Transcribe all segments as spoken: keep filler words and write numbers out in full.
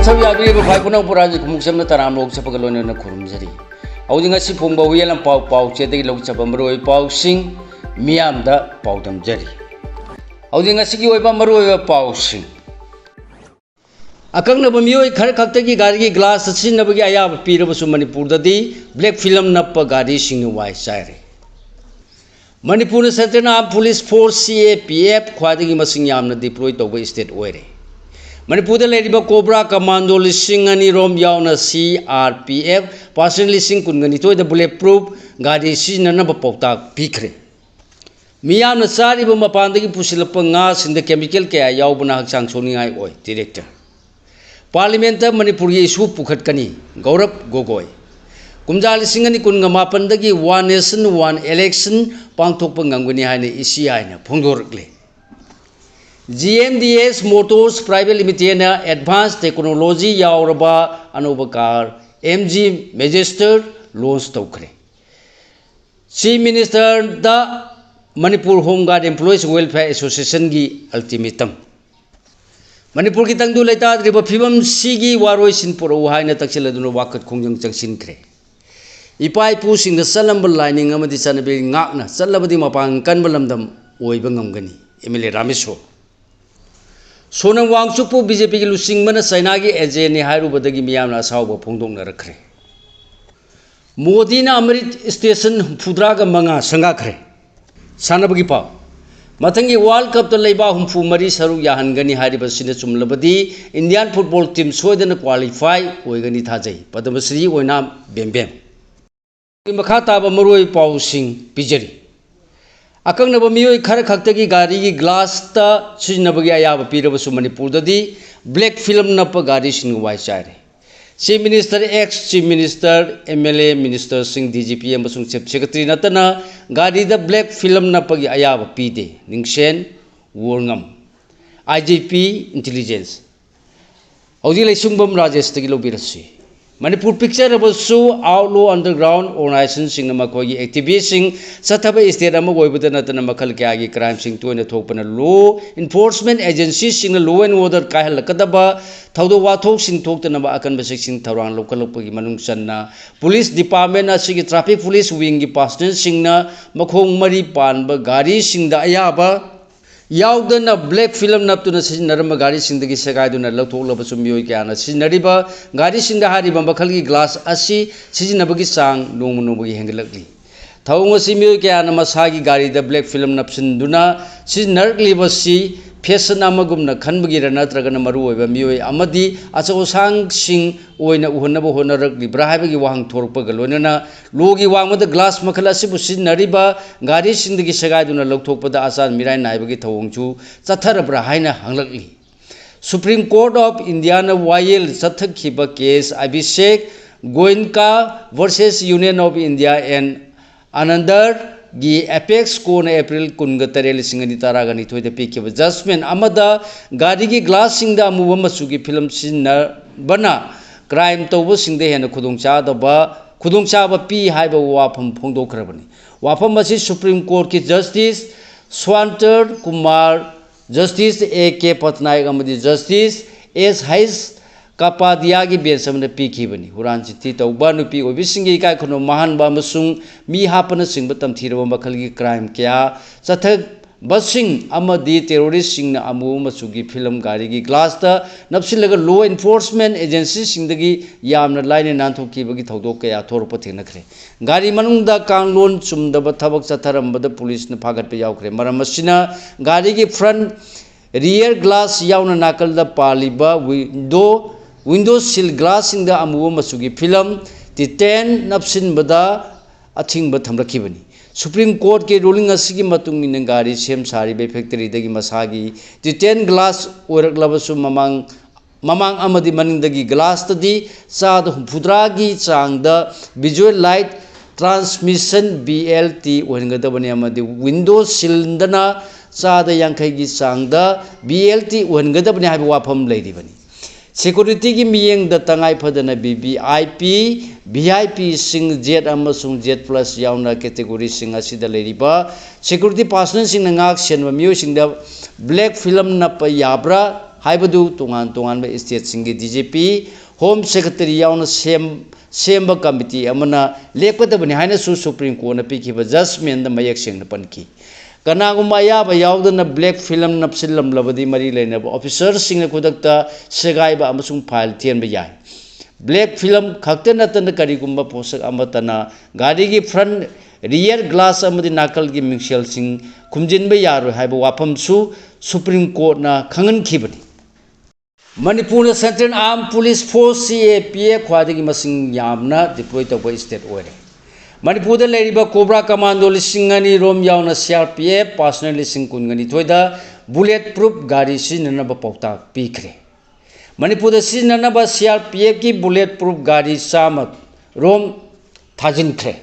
ꯁꯔꯨꯛ ꯌꯥꯕꯤꯔꯤꯕ ꯈ꯭ꯋꯥꯏ ꯈꯨꯅꯧ ꯄꯨꯔꯥꯒꯤ ꯈꯨꯃꯨꯛ ꯆꯝꯅ ꯇꯔꯥꯝ ꯂꯣꯛꯆꯕꯒ ꯂꯣꯏꯅꯅ ꯈꯨꯔꯨꯝꯖꯔꯤ꯫ ꯍꯧꯖꯤꯛ ꯉꯁꯤ ꯐꯣꯡꯕ ꯍꯨꯏꯌꯦꯟ ꯂꯝꯄꯥꯎ ꯄꯥꯎꯆꯦꯗꯒꯤ ꯂꯧꯆꯕ ꯃꯔꯨꯑꯣꯏꯕ ꯄꯥꯎꯁꯤꯡ ꯃꯤꯌꯥꯝꯗ ꯄꯥꯎꯗꯝꯖꯔꯤ꯫ ꯍꯧꯖꯤꯛ ꯉꯁꯤꯒꯤ ꯑꯣꯏꯕ ꯃꯔꯨꯑꯣꯏꯕ ꯄꯥꯎꯁꯤꯡ꯫ ꯑꯀꯛꯅꯕ ꯃꯤꯑꯣꯏ ꯈꯔ ꯈꯛꯇꯒꯤ ꯒꯥꯔꯤꯒꯤ ꯒ꯭ꯂꯥꯁ ꯁꯤꯖꯤꯟꯅꯕꯒꯤ ꯑꯌꯥꯕ ꯄꯤꯔꯕꯁꯨ ꯃꯅꯤꯄꯨꯔꯗꯗꯤ ꯕ꯭ꯂꯦꯛ ꯐꯤꯂꯝ ꯅꯞꯄ ꯒꯥꯔꯤꯁꯤꯡꯅ ꯋꯥꯏ ꯆꯥꯏꯔꯦ꯫ ꯃꯅꯤꯄꯨꯔꯅ ꯁꯦꯟꯇ꯭ꯔꯦꯜ ꯑꯥꯔꯝ ꯄꯨꯂꯤꯁ ꯐꯣꯔꯁ, ꯁꯤ ꯑꯦ ꯄꯤ ꯑꯦꯐ, ꯈ꯭ꯋꯥꯏꯗꯒꯤ ꯃꯁꯤꯡ ꯌꯥꯝꯅ ꯗꯤꯄ꯭ꯂꯣꯏ ꯇꯧꯕ ꯁ꯭ꯇꯦꯠ ꯑꯣꯏꯔꯦ꯫ ꯃꯅꯤꯄꯨꯔꯗ ꯂꯩꯔꯤꯕ ꯀꯣꯕ꯭ꯔꯥ ꯀꯃꯥꯟꯗꯣ ꯂꯤꯁꯤꯡ ꯑꯅꯤ ꯔꯣꯝ ꯌꯥꯎꯅ C R P F person ꯂꯤꯁꯤꯡ ꯀꯨꯟꯒ ꯅꯤꯊꯣꯏꯗ ꯕꯨꯂꯦꯠ ꯄ꯭ꯔꯨꯐ ꯒꯥꯔꯤ ꯁꯤꯖꯤꯟꯅꯅꯕ ꯄꯥꯎꯇꯥꯛ ꯄꯤꯈ꯭ꯔꯦ꯫ ꯃꯤꯌꯥꯝꯅ ꯆꯥꯔꯤꯕ ꯃꯄꯥꯟꯗꯒꯤ ꯄꯨꯁꯤꯜꯂꯛꯄ ꯉꯥꯁꯤꯡꯗ ꯀꯦꯃꯤꯀꯦꯜ ꯀꯌꯥ ꯌꯥꯎꯕꯅ ꯍꯛꯆꯥꯡ ꯁꯣꯛꯅꯤꯡꯉꯥꯏ ꯑꯣꯏ꯫ ꯗꯤꯔꯦꯛꯇꯔ꯫ ꯄꯥꯔꯂꯤꯌꯥꯃꯦꯟꯠꯇ ꯃꯅꯤꯄꯨꯔꯒꯤ ꯏꯁꯨ ꯄꯨꯈꯠꯀꯅꯤ꯫ ꯒꯧꯔꯕ ꯒꯣꯒꯣꯏ꯫ ꯀꯨꯝꯖꯥ ꯂꯤꯁꯤꯡ ꯑꯅꯤ ꯀꯨꯟꯒ ꯃꯥꯄꯟꯗꯒꯤ One Nation One Election ꯄꯥꯡꯊꯣꯛꯄ ꯉꯝꯒꯅꯤ ꯍꯥꯏꯅ ꯏꯁꯤ ꯑꯥꯏꯅ ꯐꯣꯡꯗꯣꯔꯛꯂꯤ꯫ G M D S motors private ꯂꯤꯃꯤꯇꯦꯗꯅ ꯑꯦꯗꯚꯥꯟꯁ ꯇꯦꯛꯅꯣꯂꯣꯖꯤ ꯌꯥꯎꯔꯕ ꯑꯅꯧꯕ car M G Majestor launch ꯇꯧꯈ꯭ꯔꯦ꯫ ꯆꯤꯐ ꯃꯤꯅꯤꯁꯇꯔꯗ Manipur home guard employees welfare ꯑꯦꯁꯣꯁꯤꯌꯦꯁꯟꯒꯤ ꯑꯜꯇꯤꯃꯦꯇꯝ꯫ ꯃꯅꯤꯄꯨꯔꯒꯤ ꯇꯪꯗꯨ ꯂꯩꯇꯥꯗ꯭ꯔꯤꯕ ꯐꯤꯕꯝꯁꯤꯒꯤ ꯋꯥꯔꯣꯏꯁꯤꯟ ꯄꯨꯔꯛꯎ ꯍꯥꯏꯅ ꯇꯛꯁꯤꯜꯂꯗꯨꯅ ꯋꯥꯀꯠ ꯈꯣꯡꯖꯪ ꯆꯪꯁꯤꯟꯈ꯭ꯔꯦ꯫ ꯏꯄꯥ ꯏꯄꯨꯁꯤꯡꯅ ꯆꯠꯂꯝꯕ ꯂꯥꯏꯅꯤꯡ ꯑꯃꯗꯤ ꯆꯠꯅꯕꯤ ꯉꯥꯛꯅ ꯆꯠꯂꯕꯗꯤ ꯃꯄꯥꯡꯒꯜ ꯀꯟꯕ ꯂꯝꯗꯝ ꯑꯣꯏꯕ ꯉꯝꯒꯅꯤ꯫ M L A Rameshwar. Sonam ꯋꯥꯡꯆꯨꯛꯄꯨ ꯕꯤ ꯖꯦ ꯄꯤꯒꯤ ꯂꯨꯆꯤꯡꯕꯅ ꯆꯥꯏꯅꯥꯒꯤ ꯑꯦꯖꯦꯟꯠꯅꯤ ꯍꯥꯏꯔꯨꯕꯗꯒꯤ ꯃꯤꯌꯥꯝꯅ ꯑꯁꯥꯎꯕ ꯐꯣꯡꯗꯣꯛꯅꯔꯛꯈ꯭ꯔꯦ꯫ ꯃꯣꯗꯤꯅ ꯑꯃ꯭ꯔꯤꯠ ꯁ꯭ꯇꯦꯁꯟ ꯍꯨꯝꯐꯨꯇꯔꯥꯒ ꯃꯉꯥ ꯁꯪꯒꯥꯈ꯭ꯔꯦ꯫ ꯁꯥꯟꯅꯕꯒꯤ ꯄꯥꯎ꯫ ꯃꯊꯪꯒꯤ ꯋꯥꯔꯜꯗ ꯀꯞꯇ ꯂꯩꯕꯥꯛ ꯍꯨꯝꯐꯨ ꯃꯔꯤ ꯁꯔꯨꯛ ꯌꯥꯍꯟꯒꯅꯤ ꯍꯥꯏꯔꯤꯕꯁꯤꯅ ꯆꯨꯝꯂꯕꯗꯤ ꯏꯟꯗꯤꯌꯥꯟ ꯐꯨꯠꯕꯣꯜ ꯇꯤꯝ ꯁꯣꯏꯗꯅ ꯀ꯭ꯋꯥꯂꯤꯐꯥꯏ ꯑꯣꯏꯒꯅꯤ ꯊꯥꯖꯩ꯫ ꯄꯗꯃꯁ꯭ꯔꯤ ꯑꯣꯏꯅꯥꯝ ꯕꯦꯝꯕꯦꯝ꯫ ꯃꯈꯥ ꯇꯥꯕ ꯃꯔꯨꯑꯣꯏꯕ ꯄꯥꯎꯁꯤꯡ ꯄꯤꯖꯔꯤ꯫ ꯑꯀꯛꯅꯕ ꯃꯤꯑꯣꯏ ꯈꯔ ꯈꯛꯇꯒꯤ ꯒꯥꯔꯤꯒꯤ ꯒ꯭ꯂꯥꯁꯇ ꯁꯤꯖꯤꯟꯅꯕꯒꯤ ꯑꯌꯥꯕ ꯄꯤꯔꯕꯁꯨ ꯃꯅꯤꯄꯨꯔꯗꯗꯤ ꯕ꯭ꯂꯦꯛ ꯐꯤꯂꯝ ꯅꯞꯄ ꯒꯥꯔꯤꯁꯤꯡ ꯋꯥꯏ ꯆꯥꯏꯔꯦ꯫ Chief minister, ex chief minister, M L A, ꯃꯤꯅꯤꯁꯇꯔꯁꯤꯡ, ꯗꯤ ꯖꯤ ꯄꯤ ꯑꯃꯁꯨꯡ ꯆꯤꯐ ꯁꯦꯀ꯭ꯔꯦꯇꯔꯤ ꯅꯠꯇꯅ ꯒꯥꯔꯤꯗ ꯕ꯭ꯂꯦꯛ ꯐꯤꯂꯝ ꯅꯞꯄꯒꯤ ꯑꯌꯥꯕ ꯄꯤꯗꯦ꯫ ꯅꯤꯡꯁꯦꯟ ꯋꯣꯔꯉꯝ, ꯑꯥꯏ ꯖꯤ ꯄꯤ ꯏꯟꯇꯦꯂꯤꯖꯦꯟꯁ꯫ ꯍꯧꯖꯤꯛ ꯂꯩꯁꯨꯡꯕꯝ ꯔꯥꯖꯦꯁꯇꯒꯤ ꯂꯧꯕꯤꯔꯁꯤ꯫ ꯃꯅꯤꯄꯨꯔ ꯄꯤꯛꯆꯔꯕꯁꯨ outlaw underground organizationꯁꯤꯡꯅ ꯃꯈꯣꯏꯒꯤ activistꯁꯤꯡ ꯆꯠꯊꯕ state ꯑꯃ ꯑꯣꯏꯕꯗ ꯅꯠꯇꯅ ꯃꯈꯜ ꯀꯌꯥꯒꯤ crimeꯁꯤꯡ ꯇꯣꯏꯅ ꯊꯣꯛꯄꯅ law enforcement agencyꯁꯤꯡꯅ law and order ꯀꯥꯏꯍꯜꯂꯛꯀꯗꯕ ꯊꯧꯗꯣꯛ ꯋꯥꯊꯣꯛꯁꯤꯡ ꯊꯣꯛꯇꯅꯕ ꯑꯀꯟꯕ ꯆꯦꯛꯁꯤꯟ ꯊꯧꯔꯥꯡ ꯂꯧꯈꯠꯂꯛꯄꯒꯤ ꯃꯅꯨꯡ ꯆꯟꯅ police department ꯑꯁꯤꯒꯤ traffic police wingꯒꯤ personnelꯁꯤꯡꯅ ꯃꯈꯣꯡ ꯃꯔꯤ ꯄꯥꯟꯕ ꯒꯥꯔꯤꯁꯤꯡꯗ ꯑꯌꯥꯕ ꯌꯥꯎꯗꯅ black film ꯅꯞꯇꯨꯅ ꯁꯤꯖꯤꯟꯅꯔꯝꯕ ꯒꯥꯔꯤꯁꯤꯡꯗꯒꯤ ꯁꯦꯒꯥꯏꯗꯨꯅ ꯂꯧꯊꯣꯛꯂꯕꯁꯨ ꯃꯤꯑꯣꯏ ꯀꯌꯥꯅ ꯁꯤꯖꯤꯟꯅꯔꯤꯕ ꯒꯥꯔꯤꯁꯤꯡꯗ ꯍꯥꯏꯔꯤꯕ ꯃꯈꯜꯒꯤ glass ꯑꯁꯤ ꯁꯤꯖꯤꯟꯅꯕꯒꯤ ꯆꯥꯡ ꯅꯣꯡꯃ ꯅꯣꯡꯃꯒꯤ ꯍꯦꯟꯒꯠꯂꯛꯂꯤ꯫ ꯊꯧꯑꯣꯡ ꯑꯁꯤ ꯃꯤꯑꯣꯏ ꯀꯌꯥꯅ ꯃꯁꯥꯒꯤ ꯒꯥꯔꯤꯗ black film ꯅꯞꯁꯤꯟꯗꯨꯅ ꯁꯤꯖꯤꯟꯅꯔꯛꯂꯤꯕꯁꯤ fashion ꯑꯃꯒꯨꯝꯅ ꯈꯟꯕꯒꯤꯔ ꯅꯠꯇ꯭ꯔꯒꯅ ꯃꯔꯨꯑꯣꯏꯕ ꯃꯤꯑꯣꯏ ꯑꯃꯗꯤ ꯑꯆꯧ ꯑꯁꯥꯡꯁꯤꯡ ꯑꯣꯏꯅ ꯎꯍꯟꯅꯕ ꯍꯣꯠꯅꯔꯛꯂꯤꯕ꯭ꯔꯥ ꯍꯥꯏꯕꯒꯤ ꯋꯥꯍꯪ ꯊꯣꯔꯛꯄꯒ ꯂꯣꯏꯅꯅ ꯂꯣꯒꯤ ꯋꯥꯡꯃꯗ glass ꯃꯈꯜ ꯑꯁꯤꯕꯨ ꯁꯤꯖꯤꯟꯅꯔꯤꯕ ꯒꯥꯔꯤꯁꯤꯡꯗꯒꯤ ꯁꯦꯒꯥꯏꯗꯨꯅ ꯂꯧꯊꯣꯛꯄꯗ ꯑꯆꯥꯟ ꯃꯤꯔꯥꯏ ꯅꯥꯏꯕꯒꯤ ꯊꯧꯑꯣꯡꯁꯨ ꯆꯠꯊꯔꯕ꯭ꯔꯥ ꯍꯥꯏꯅ ꯍꯪꯂꯛꯂꯤ꯫ Supreme Court of Indiaꯅ ꯋꯥꯌꯦꯜ ꯆꯠꯊꯈꯤꯕ case Abhishek ꯒꯣꯌꯟꯀꯥ versus Union of India and Ananderꯒꯤ apex courtꯅ April ꯀꯨꯟꯒ ꯇꯔꯦꯠ, ꯂꯤꯁꯤꯡ ꯑꯅꯤ ꯇꯔꯥꯒ ꯅꯤꯊꯣꯏꯗ ꯄꯤꯈꯤꯕ judgment ꯑꯃꯗ ꯒꯥꯔꯤꯒꯤ glassꯁꯤꯡꯗ ꯑꯃꯨꯕ ꯃꯆꯨꯒꯤ film ꯁꯤꯖꯤꯟꯅꯕꯅ crime ꯇꯧꯕꯁꯤꯡꯗ ꯍꯦꯟꯅ ꯈꯨꯗꯣꯡꯆꯥꯗꯕ ꯈꯨꯗꯣꯡꯆꯥꯕ ꯄꯤ ꯍꯥꯏꯕ ꯋꯥꯐꯝ ꯐꯣꯡꯗꯣꯛꯈ꯭ꯔꯕꯅꯤ꯫ ꯋꯥꯐꯝ ꯑꯁꯤ Supreme Courtꯀꯤ Justice ꯁ꯭ꯋꯥꯟꯇꯔ Kumar, Justice A K ꯄꯠꯅꯥꯌꯛ ꯑꯃꯗꯤ Justice S ꯍꯩꯆ ꯀꯄꯥꯗꯤꯌꯥꯒꯤ bench ꯑꯃꯅ ꯄꯤꯈꯤꯕꯅꯤ꯫ ꯍꯨꯔꯥꯟ ꯆꯤꯟꯊꯤ ꯇꯧꯕ, ꯅꯨꯄꯤ ꯑꯣꯏꯕꯤꯁꯤꯡꯒꯤ ꯏꯀꯥꯏ ꯈꯨꯝꯅꯕ ꯃꯥꯡꯍꯟꯕ ꯑꯃꯁꯨꯡ ꯃꯤ ꯍꯥꯠꯄꯅꯆꯤꯡꯕ ꯇꯝꯊꯤꯔꯕ ꯃꯈꯜꯒꯤ crime ꯀꯌꯥ ꯆꯠꯊꯕꯁꯤꯡ ꯑꯃꯗꯤ terroristꯁꯤꯡꯅ ꯑꯃꯨꯕ ꯃꯆꯨꯒꯤ film ꯒꯥꯔꯤꯒꯤ glassꯇ ꯅꯞꯁꯤꯜꯂꯒ law enforcement agencyꯁꯤꯡꯗꯒꯤ ꯌꯥꯝꯅ ꯂꯥꯏꯅ ꯅꯥꯟꯊꯣꯛꯈꯤꯕꯒꯤ ꯊꯧꯗꯣꯛ ꯀꯌꯥ ꯊꯣꯔꯛꯄ ꯊꯦꯡꯅꯈ꯭ꯔꯦ꯫ ꯒꯥꯔꯤ ꯃꯅꯨꯡꯗ ꯀꯥꯡꯂꯣꯟ ꯆꯨꯝꯗꯕ ꯊꯕꯛ ꯆꯠꯊꯔꯝꯕꯗ policeꯅ ꯐꯥꯒꯠꯄ ꯌꯥꯎꯈ꯭ꯔꯦ꯫ ꯃꯔꯝ ꯑꯁꯤꯅ ꯒꯥꯔꯤꯒꯤ front, rear glass ꯌꯥꯎꯅ ꯅꯥꯀꯜꯗ ꯄꯥꯜꯂꯤꯕ window, window sill glassꯁꯤꯡꯗ ꯑꯃꯨꯕ ꯃꯆꯨꯒꯤ film, titanium ꯅꯞꯁꯤꯟꯕꯗ ꯑꯊꯤꯡꯕ ꯊꯝꯂꯛꯈꯤꯕꯅꯤ꯫ Supreme Courtꯀꯤ ruling ꯑꯁꯤꯒꯤ ꯃꯇꯨꯡ ꯏꯟꯅ ꯒꯥꯔꯤ ꯁꯦꯝ ꯁꯥꯔꯤꯕ factoryꯗꯒꯤ ꯃꯁꯥꯒꯤ titanium glass ꯑꯣꯏꯔꯛꯂꯕꯁꯨ ꯃꯃꯥꯡ ꯃꯃꯥꯡ ꯑꯃꯗꯤ ꯃꯅꯤꯡꯗꯒꯤ glassꯇꯗꯤ ꯆꯥꯗ ꯍꯨꯝꯐꯨꯇꯔꯥꯒꯤ ꯆꯥꯡꯗ visual light transmission, V L T, ꯑꯣꯏꯍꯟꯒꯗꯕꯅꯤ ꯑꯃꯗꯤ window sillꯗꯅ ꯆꯥꯗ ꯌꯥꯡꯈꯩꯒꯤ ꯆꯥꯡꯗ V L T ꯑꯣꯏꯍꯟꯒꯗꯕꯅꯤ ꯍꯥꯏꯕ ꯋꯥꯐꯝ ꯂꯩꯔꯤꯕꯅꯤ꯫ Securityꯒꯤ ꯃꯤꯠꯌꯦꯡꯗ ꯇꯉꯥꯏ ꯐꯗꯅ V V I P, V I Pꯁꯤꯡ, Z ꯑꯃꯁꯨꯡ Z plus ꯌꯥꯎꯅ categoryꯁꯤꯡ ꯑꯁꯤꯗ ꯂꯩꯔꯤꯕ security personnelꯁꯤꯡꯅ ꯉꯥꯛ ꯁꯦꯟꯕ ꯃꯤꯑꯣꯏꯁꯤꯡꯗ black film ꯅꯞꯄ ꯌꯥꯕ꯭ꯔꯥ ꯍꯥꯏꯕꯗꯨ ꯇꯣꯉꯥꯟ ꯇꯣꯉꯥꯟꯕ stateꯁꯤꯡꯒꯤ D G P, Home Secretary ꯌꯥꯎꯅ ꯁꯦꯝ-, ꯁꯦꯝꯕ committee ꯑꯃꯅ ꯂꯦꯞꯀꯗꯕꯅꯤ ꯍꯥꯏꯅꯁꯨ Supreme Courtꯅ ꯄꯤꯈꯤꯕ judgmentꯗ ꯃꯌꯦꯛ ꯁꯦꯡꯅ ꯄꯟꯈꯤ꯫ ꯀꯅꯥꯒꯨꯝꯕ ꯑꯌꯥꯕ ꯌꯥꯎꯗꯅ black film ꯅꯞꯁꯤꯜꯂꯝꯂꯕꯗꯤ ꯃꯔꯤ ꯂꯩꯅꯕ officerꯁꯤꯡꯅ ꯈꯨꯗꯛꯇ ꯁꯦꯒꯥꯏꯕ ꯑꯃꯁꯨꯡ file ꯊꯦꯟꯕ ꯌꯥꯏ꯫ Black film ꯈꯛꯇ ꯅꯠꯇꯅ ꯀꯔꯤꯒꯨꯝꯕ ꯄꯣꯠꯁꯛ ꯑꯃꯠꯇꯅ ꯒꯥꯔꯤꯒꯤ front, rear glass ꯑꯃꯗꯤ ꯅꯥꯀꯜꯒꯤ ꯃꯤꯡꯁꯦꯜꯁꯤꯡ ꯈꯨꯝꯖꯤꯟꯕ ꯌꯥꯔꯣꯏ ꯍꯥꯏꯕ ꯋꯥꯐꯝꯁꯨ Supreme Courtꯅ ꯈꯪꯍꯟꯈꯤꯕꯅꯤ꯫ ꯃꯅꯤꯄꯨꯔꯅ Central Armed Police Force, C A P F, ꯈ꯭ꯋꯥꯏꯗꯒꯤ ꯃꯁꯤꯡ ꯌꯥꯝꯅ deploy ꯇꯧꯕ state ꯑꯣꯏꯔꯦ꯫ ꯃꯅꯤꯄꯨꯔꯗ ꯂꯩꯔꯤꯕ Cobra Commando ꯂꯤꯁꯤꯡ ꯑꯅꯤ ꯔꯣꯝ ꯌꯥꯎꯅ C R P F personnel ꯂꯤꯁꯤꯡ ꯀꯨꯟꯒ ꯅꯤꯊꯣꯏꯗ bullet proof ꯒꯥꯔꯤ ꯁꯤꯖꯤꯟꯅꯅꯕ ꯄꯥꯎꯇꯥꯛ ꯄꯤꯈ꯭ꯔꯦ꯫ ꯃꯅꯤꯄꯨꯔꯗ ꯁꯤꯖꯤꯟꯅꯅꯕ C R P F ꯀꯤ bullet proof ꯒꯥꯔꯤ ꯆꯥꯝꯃ ꯔꯣꯝ ꯊꯥꯖꯤꯟꯈ꯭ꯔꯦ꯫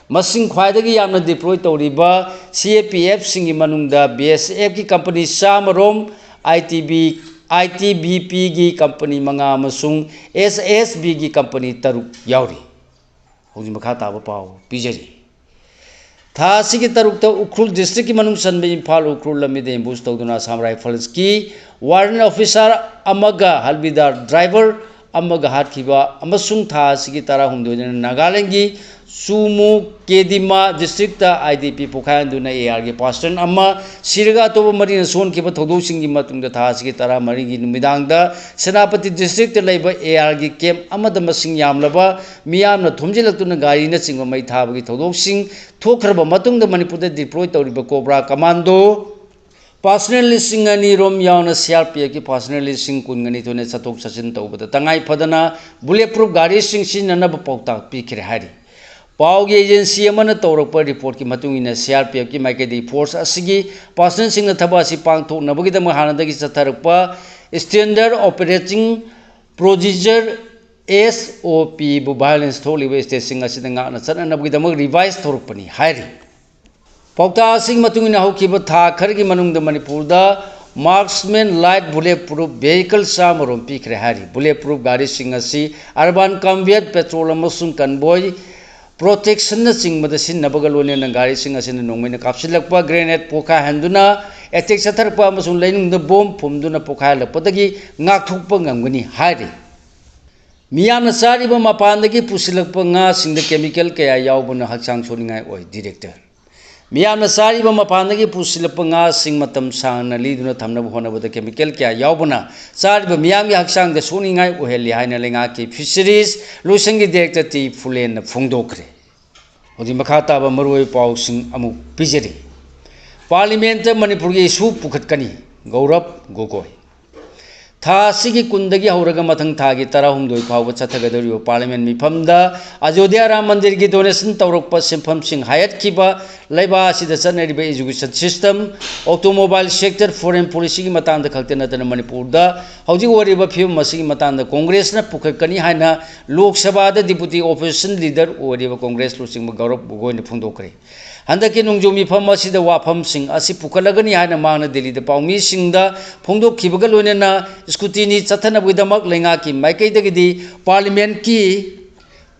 ꯃꯁꯤꯡ ꯈ꯭ꯋꯥꯏꯗꯒꯤ ꯌꯥꯝꯅ deploy ꯇꯧꯔꯤꯕ C A P Fꯁꯤꯡꯒꯤ ꯃꯅꯨꯡꯗ B S F ꯀꯤ company ꯆꯥꯝꯃ ꯔꯣꯝ, I T B, I T B P ꯒꯤ company ꯃꯉꯥ ꯑꯃꯁꯨꯡ S S B ꯒꯤ company ꯇꯔꯨꯛ ꯌꯥꯎꯔꯤ꯫ ꯍꯧꯖꯤꯛ ꯃꯈꯥ ꯇꯥꯕ ꯄꯥꯎ ꯄꯤꯖꯔꯤ꯫ ꯊꯥ ꯑꯁꯤꯒꯤ ꯇꯔꯨꯛꯇ ꯎꯈ꯭ꯔꯨꯜ districtꯀꯤ ꯃꯅꯨꯡ ꯆꯟꯕ ꯏꯝꯐꯥꯜ ꯎꯈ꯭ꯔꯨꯜ ꯂꯝꯕꯤꯗ ambush ꯇꯧꯗꯨꯅ Assam Riflesꯀꯤ warrant officer ꯑꯃꯒ ꯍꯜꯕꯤꯗꯥꯔ driver ꯑꯃꯒ ꯍꯥꯠꯈꯤꯕ ꯑꯃꯁꯨꯡ ꯊꯥ ꯑꯁꯤꯒꯤ ꯇꯔꯥꯍꯨꯝꯗꯣꯏꯗꯅ ꯅꯥꯒꯥꯂꯦꯟꯗꯒꯤ ꯆꯨꯃꯨ ꯀꯦꯗꯤꯃꯥ districtꯇ I D P ꯄꯣꯈꯥꯏꯍꯟꯗꯨꯅ A R ꯒꯤ personnel ꯑꯃ ꯁꯤꯔꯒ ꯑꯇꯣꯞꯄ ꯃꯔꯤꯅ ꯁꯣꯟꯈꯤꯕ ꯊꯧꯗꯣꯛꯁꯤꯡꯒꯤ ꯃꯇꯨꯡꯗ ꯊꯥ ꯑꯁꯤꯒꯤ ꯇꯔꯥꯃꯔꯤꯒꯤ ꯅꯨꯃꯤꯗꯥꯡꯗ ꯁꯦꯅꯥꯄꯇꯤ districtꯇ ꯂꯩꯕ A R ꯒꯤ camp ꯑꯃꯗ ꯃꯁꯤꯡ ꯌꯥꯝꯂꯕ ꯃꯤꯌꯥꯝꯅ ꯊꯨꯝꯖꯤꯜꯂꯛꯇꯨꯅ ꯒꯥꯔꯤꯅꯆꯤꯡꯕ ꯃꯩ ꯊꯥꯕꯒꯤ ꯊꯧꯗꯣꯛꯁꯤꯡ ꯊꯣꯛꯈ꯭ꯔꯕ ꯃꯇꯨꯡꯗ ꯃꯅꯤꯄꯨꯔꯗ deploy ꯇꯧꯔꯤꯕ Cobra Commando personnel ꯂꯤꯁꯤꯡ ꯑꯅꯤ ꯔꯣꯝ ꯌꯥꯎꯅ C R P F ꯀꯤ personnel ꯂꯤꯁꯤꯡ ꯀꯨꯟꯒ ꯅꯤꯊꯣꯏꯅ ꯆꯠꯊꯣꯛ ꯆꯠꯁꯤꯟ ꯇꯧꯕꯗ ꯇꯉꯥꯏ ꯐꯗꯅ bullet proof ꯒꯥꯔꯤꯁꯤꯡ ꯁꯤꯖꯤꯟꯅꯅꯕ ꯄꯥꯎꯇꯥꯛ ꯄꯤꯈ꯭ꯔꯦ ꯍꯥꯏꯔꯤ꯫ ꯄꯥꯎꯒꯤ agency ꯑꯃꯅ ꯇꯧꯔꯛꯄ reportꯀꯤ ꯃꯇꯨꯡ ꯏꯟꯅ, C R P F ꯀꯤ ꯃꯥꯏꯀꯩꯗꯒꯤ force ꯑꯁꯤꯒꯤ personnelꯁꯤꯡꯅ ꯊꯕꯛ ꯑꯁꯤ ꯄꯥꯡꯊꯣꯛꯅꯕꯒꯤꯗꯃꯛ ꯍꯥꯟꯅꯗꯒꯤ ꯆꯠꯊꯔꯛꯄ Standard Operating Procedure, S O P, ꯕꯨ violence ꯊꯣꯛꯂꯤꯕ stateꯁꯤꯡ ꯑꯁꯤꯗ ꯉꯥꯛꯅ ꯆꯠꯅꯅꯕꯒꯤꯗꯃꯛ revise ꯇꯧꯔꯛꯄꯅꯤ ꯍꯥꯏꯔꯤ꯫ ꯄꯥꯎꯇꯥꯛ ꯑꯁꯤꯒꯤ ꯃꯇꯨꯡ ꯏꯟꯅ ꯍꯧꯈꯤꯕ ꯊꯥ ꯈꯔꯒꯤ ꯃꯅꯨꯡꯗ ꯃꯅꯤꯄꯨꯔꯗ Marksman Light Bullet Proof Vehicle ꯆꯥꯝꯃꯔꯣꯝ ꯄꯤꯈ꯭ꯔꯦ ꯍꯥꯏꯔꯤ꯫ Bullet Proof ꯒꯥꯔꯤꯁꯤꯡ ꯑꯁꯤ urban combat patrol ꯑꯃꯁꯨꯡ convoy protectionꯅꯆꯤꯡꯕꯗ ꯁꯤꯖꯤꯟꯅꯕꯒ ꯂꯣꯏꯅꯅ ꯒꯥꯔꯤꯁꯤꯡ ꯑꯁꯤꯅ ꯅꯣꯡꯃꯩꯅ ꯀꯥꯞꯁꯤꯜꯂꯛꯄ, grenade ꯄꯣꯈꯥꯏꯍꯟꯗꯨꯅ attack ꯆꯠꯊꯔꯛꯄ ꯑꯃꯁꯨꯡ ꯂꯩꯅꯨꯡꯗ bomb ꯐꯨꯝꯗꯨꯅ ꯄꯣꯈꯥꯏꯍꯜꯂꯛꯄꯗꯒꯤ ꯉꯥꯛꯊꯣꯛꯄ ꯉꯝꯒꯅꯤ ꯍꯥꯏꯔꯤ꯫ ꯃꯤꯌꯥꯝꯅ ꯆꯥꯔꯤꯕ ꯃꯄꯥꯟꯗꯒꯤ ꯄꯨꯁꯤꯜꯂꯛꯄ ꯉꯥꯁꯤꯡꯗ chemical ꯀꯌꯥ ꯌꯥꯎꯕꯅ ꯍꯛꯆꯥꯡ ꯁꯣꯛꯅꯤꯡꯉꯥꯏ ꯑꯣꯏ꯫ Director, ꯃꯤꯌꯥꯝꯅ ꯆꯥꯔꯤꯕ ꯃꯄꯥꯟꯗꯒꯤ ꯄꯨꯁꯤꯜꯂꯛꯄ ꯉꯥꯁꯤꯡ ꯃꯇꯝ ꯁꯥꯡꯅ ꯂꯤꯗꯨꯅ ꯊꯝꯅꯕ ꯍꯣꯠꯅꯕꯗ chemical ꯀꯌꯥ ꯌꯥꯎꯕꯅ ꯆꯥꯔꯤꯕ ꯃꯤꯌꯥꯝꯒꯤ ꯍꯛꯆꯥꯡꯗ ꯁꯣꯛꯅꯤꯡꯉꯥꯏ ꯑꯣꯏꯍꯜꯂꯤ ꯍꯥꯏꯅ ꯂꯩꯉꯥꯛꯀꯤ Fisheries ꯂꯣꯏꯁꯪꯒꯤ Director ꯇꯤ ꯐꯨꯂꯦꯟꯅ ꯐꯣꯡꯗꯣꯛꯈ꯭ꯔꯦ꯫ ꯍꯧꯖꯤꯛ ꯃꯈꯥ ꯇꯥꯕ ꯃꯔꯨꯑꯣꯏꯕ ꯄꯥꯎꯁꯤꯡ ꯑꯃꯨꯛ ꯄꯤꯖꯔꯤ꯫ Parliamentꯇ ꯃꯅꯤꯄꯨꯔꯒꯤ issue ꯄꯨꯈꯠꯀꯅꯤ, ꯒꯧꯔꯕ ꯒꯣꯒꯣꯏ꯫ ꯊꯥ ꯑꯁꯤꯒꯤ ꯀꯨꯟꯗꯒꯤ ꯍꯧꯔꯒ ꯃꯊꯪ ꯊꯥꯒꯤ ꯇꯔꯥꯍꯨꯝꯗꯣꯏ ꯐꯥꯎꯕ ꯆꯠꯊꯒꯗꯧꯔꯤꯕ Parliament ꯃꯤꯐꯝꯗ ꯑꯌꯣꯙ꯭ꯌꯥ ꯔꯥꯝ ꯃꯟꯗꯤꯔꯒꯤ donation ꯇꯧꯔꯛꯄ ꯁꯦꯟꯐꯝꯁꯤꯡ ꯍꯥꯏꯒꯠꯈꯤꯕ, ꯂꯩꯕꯥꯛ ꯑꯁꯤꯗ ꯆꯠꯅꯔꯤꯕ education system, automobile sector, foreign policyꯒꯤ ꯃꯇꯥꯡꯗ ꯈꯛꯇ ꯅꯠꯇꯅ ꯃꯅꯤꯄꯨꯔꯗ ꯍꯧꯖꯤꯛ ꯑꯣꯏꯔꯤꯕ ꯐꯤꯕꯝ ꯑꯁꯤꯒꯤ ꯃꯇꯥꯡꯗ Congressꯅ ꯄꯨꯈꯠꯀꯅꯤ ꯍꯥꯏꯅ ꯂꯣꯛ ꯁꯚꯥꯗ Deputy Opposition Leader ꯑꯣꯏꯔꯤꯕ Congress ꯂꯨꯆꯤꯡꯕ ꯒꯧꯔꯕ ꯒꯣꯒꯣꯏꯅ ꯐꯣꯡꯗꯣꯛꯈ꯭ꯔꯦ꯫ ꯍꯟꯗꯛꯀꯤ ꯅꯣꯡꯖꯨ ꯃꯤꯐꯝ ꯑꯁꯤꯗ ꯋꯥꯐꯝꯁꯤꯡ ꯑꯁꯤ ꯄꯨꯈꯠꯂꯒꯅꯤ ꯍꯥꯏꯅ ꯃꯍꯥꯛꯅ ꯗꯤꯜꯂꯤꯗ ꯄꯥꯎꯃꯤꯁꯤꯡꯗ ꯐꯣꯡꯗꯣꯛꯈꯤꯕꯒ ꯂꯣꯏꯅꯅ scrutiny ꯆꯠꯊꯅꯕꯒꯤꯗꯃꯛ ꯂꯩꯉꯥꯛꯀꯤ ꯃꯥꯏꯀꯩꯗꯒꯤꯗꯤ Parliamentꯀꯤ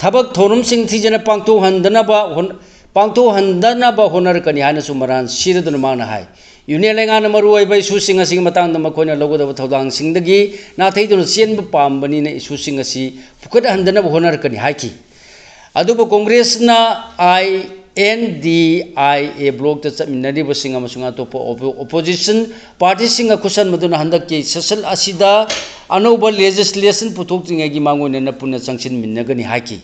ꯊꯕꯛ ꯊꯧꯔꯝꯁꯤꯡ ꯊꯤꯖꯅ ꯄꯥꯡꯊꯣꯛꯍꯟꯗꯅꯕ ꯍꯣꯠ-, ꯄꯥꯡꯊꯣꯛꯍꯟꯗꯅꯕ ꯍꯣꯠꯅꯔꯛꯀꯅꯤ ꯍꯥꯏꯅꯁꯨ ꯃꯔꯥꯜ ꯁꯤꯔꯗꯨꯅ ꯃꯍꯥꯛꯅ ꯍꯥꯏ꯫ Union ꯂꯩꯉꯥꯛꯅ ꯃꯔꯨꯑꯣꯏꯕ issueꯁꯤꯡ ꯑꯁꯤꯒꯤ ꯃꯇꯥꯡꯗ ꯃꯈꯣꯏꯅ ꯂꯧꯒꯗꯕ ꯊꯧꯗꯥꯡꯁꯤꯡꯗꯒꯤ ꯅꯥꯊꯩꯗꯨꯅ ꯆꯦꯟꯕ ꯄꯥꯝꯕꯅꯤꯅ issueꯁꯤꯡ ꯑꯁꯤ ꯄꯨꯈꯠꯍꯟꯗꯅꯕ ꯍꯣꯠꯅꯔꯛꯀꯅꯤ ꯍꯥꯏꯈꯤ꯫ ꯑꯗꯨꯕꯨ Congressꯅ I N D I A blockꯇ ꯆꯠꯃꯤꯟꯅꯔꯤꯕꯁꯤꯡ ꯑꯃꯁꯨꯡ ꯑꯇꯣꯞꯄ oppo-, opposition partyꯁꯤꯡꯒ ꯈꯨꯠꯁꯟꯕꯗꯨꯅ ꯍꯟꯗꯛꯀꯤ session ꯑꯁꯤꯗ ꯑꯅꯧꯕ legislation ꯄꯨꯊꯣꯛꯇ꯭ꯔꯤꯉꯩꯒꯤ ꯃꯥꯡꯑꯣꯏꯅꯅ ꯄꯨꯟꯅ ꯆꯪꯁꯤꯟꯃꯤꯟꯅꯒꯅꯤ ꯍꯥꯏꯈꯤ꯫